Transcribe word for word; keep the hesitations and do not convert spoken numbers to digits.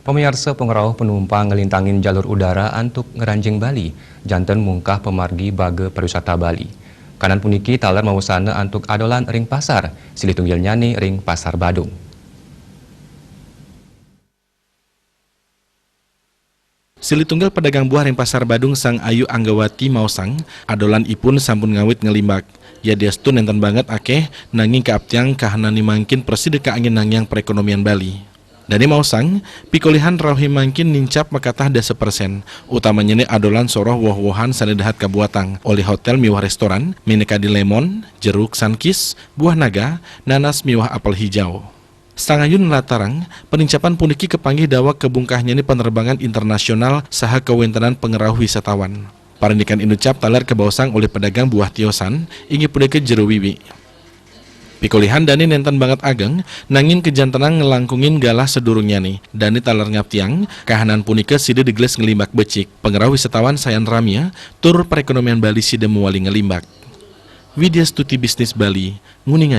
Pamiarsa, pangrauh panumpang nglintangin jalur udara antuk ngranjing Bali, janten mungkah pamargi baga pariwisata Bali. Kahanan puniki taler mawasana antuk adolan ring pasar, silih tunggilnyane ring Pasar Badung. Silih tunggal pedagang buah ring Pasar Badung, Sang Ayu Anggawati, maosang, adolan ipun sampun ngawit nglimbak. Yadiastu nenten banget akeh, nanging kaaptiang kahanane mangkin prasida kaangge nangiang perekonomian Bali. Dane maosang, pikolihan rauhe mangkin nincap makatah dasa persen, utamanyane adolan soroh woh-wohan sane dahat kabuatang olih hotel miwah restoran, minakadi lemon, jeruk, sunkist, buah naga, nanas miwah apel hijau. Sang Ayu nlatarang, panincapan puniki kapanggih daweg kabungkahnyane panerbangan internasional saha kawentenan pangrauh wisatawan. Parindikan inucap taler kabaosang olih pedagang buah tiosan, inggih punika jero wiwi. Pikolihan dane nenten banget ageng, nanging kajantenang nglangkungin galah sadurungnyane. Dane taler ngaptiang, kahanan punika sida digelis nglimbak becik, pangrauh wisatawan sayan ramia, tur perekonomian Bali sida mawali nglimbak. Widya Stuti, Bisnis Bali, nguningan.